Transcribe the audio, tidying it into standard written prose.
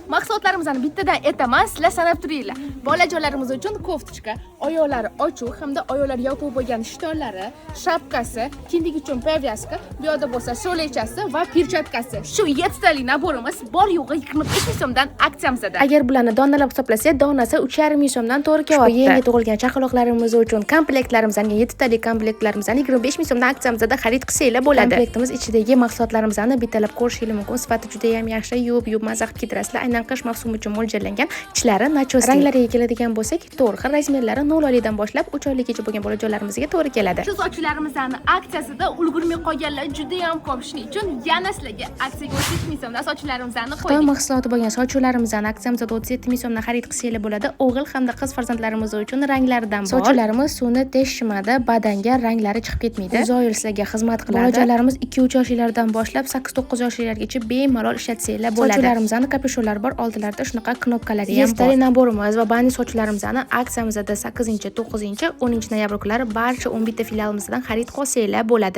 Mahsulotlarimizni bittadan aytaman, sizlar sanab turinglar. Bolajonlarimiz uchun кофточка, oyoqlari ochiq hamda oyoqlari yopiq bo'lgan shtonlari, shapkasi, kindik uchun повязка, bu yoqda bo'lsa so'lechasi va перчатка si. Shu yettitalik набор imiz bor yo'g'i 25 ming so'mdan aksiyamizda. Agar bularni donalab hisoblasak, donasi 3,5 ming so'mdan to'g'ri kelyapti. Yangi tug'ilgan chaqaloqlarimiz uchun komplektlarimizni, yettitalik komplektlarimizni 25 ming so'mdan aksiyamizda xarid qilsanglar bo'ladi. Komplektimiz ichidagi mahsulotlarimizni bittalab ko'rishingiz mumkin. Sifati juda ham yaxshi, yuvib yuvib maza qilib ketirasizlar. Aynan qish mavsumi uchun mo'ljallangan, ichlari начёс li. Ranglariga keladigan bo'lsak, to'rt xil, размер lari 0 oylikdan boshlab 3 oylikgacha bo'lgan bolajonlarimizga to'g'ri keladi. Shu sochlarimizni aksiyasida ulgurmay qolganlar juda ham ko'p. Shuning uchun yana sizlarga aksiyaga 37 ming so'mdan sochlarimizni Xitoy qo'ydik. mahsuloti bo'lgan sochuvlarimizni aksiyamizda 37 ming so'mdan xarid qilsanglar bo'ladi. O'g'il hamda qiz farzandlarimiz uchun ranglaridan bor. Sochuvlarimiz suvni teshmadi, badanga ranglari chiqib ketmaydi. Uzoq yil sizlarga xizmat qiladi. Bolajonlarimiz 2-3 yoshlilardan boshlab 8-9 yoshlilargacha bemalol ishlatsanglar bo'ladi. Sochuvlarimizni капюшон lari bor, oldilarida shunaqa knopkalari ham bor. Yettitalik набор imiz va bani sochuvlarimizni aksiyamizda 8, 9, 10 noyabr kunlari barcha 11 ta filialimizdan xarid qilsanglar bo'ladi.